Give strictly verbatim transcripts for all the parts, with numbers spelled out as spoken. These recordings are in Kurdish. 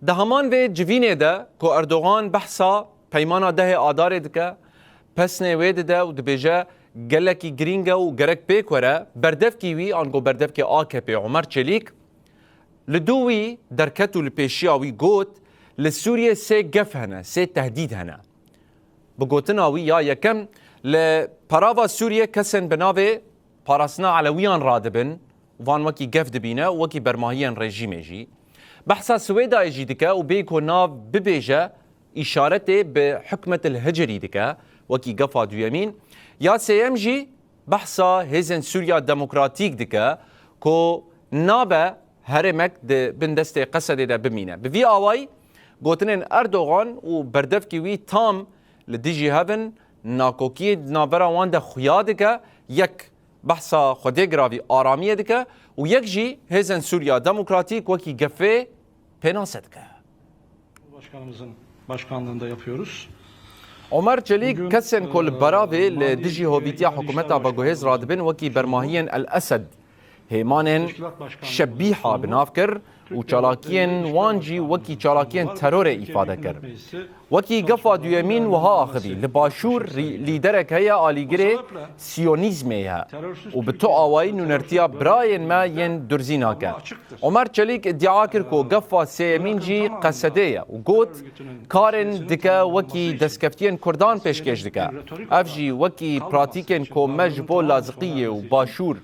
Di heman vê civînê de ku Erdogan behsa peymana dehê Adarê dike, pesnê wê dide û dibêje gelekî girîng e û gerek pêk were, berdevkî wî ango berdevkê A K P Omer Çelîk li dû wî derket û li pêşiya wî got, li Sûriyê sê gef hene, sê tehdîd hene. Bi gotina wî ya yekem, li perava Sûriyê kesên bi navê parastina Elewiyan radibin, van wekî gef dibîne û wekî bermahiyên rejîmê jî. Behsa Swêdayê jî dike û bê ku nav bibêje, îşaretê bi hikmetil hicrî dike, wekî gefa duyemîn. Ya sêyem jî behsa hêzên Sûriya Demokratîk dike ku nabe herêmek di bin destê Qesedê de bimîne. Bi vî awayî gotinên Erdogan û berdevkî wî tam li dijî hev in, nakokiyê di navbera wan de xuya dike, yek behsa Xwedê giravî aramiyê dike û yek jî hêzên Sûriya Demokratîk wekî gefê pênase dike. Başkanımızın başkanlığında yapıyoruz. Omer Çelîk kesên ku li beravê li dijî hovîtiya hikûmeta veguhêz radibin wekî bermahiyên El Esed, hêmanên Şebîha bi nav kir û çalakiyên wan jî wekî çalakiyên terorê îfade kir. Wekî gefa duyemîn wiha axivî, li Başûr rî-, lîderek heye alîgirê siyonîzmê ye û bi tu awayî nûnertiya birayên me yên durzî nake. Omer Çelîk îdia kir ku gefa sêyemîn jî Qesedê ye û got, karên dike wekî destkeftiyên Kurdan pêşkêş dike. Ev jî wekî pratîkên ku me ji bo Laziqiyê û Başûr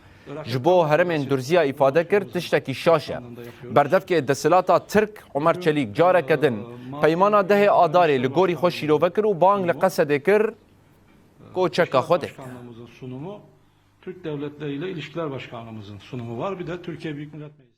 ji bo herêmên durziya îfade kir, tiştekî şaş e. Berdevkê desthilata Tirk Omer Çelîk careke din peymana dehê Adarê li gorî xwe şîrove kir û bang li Qesedê kir ku çeka xwe dê bike. Başkanlığımızın sunumu, Türk devletleriyle ilişkiler başkanlığımızın sunumu var. Bir de Türkiye Büyük Millet Meclisi.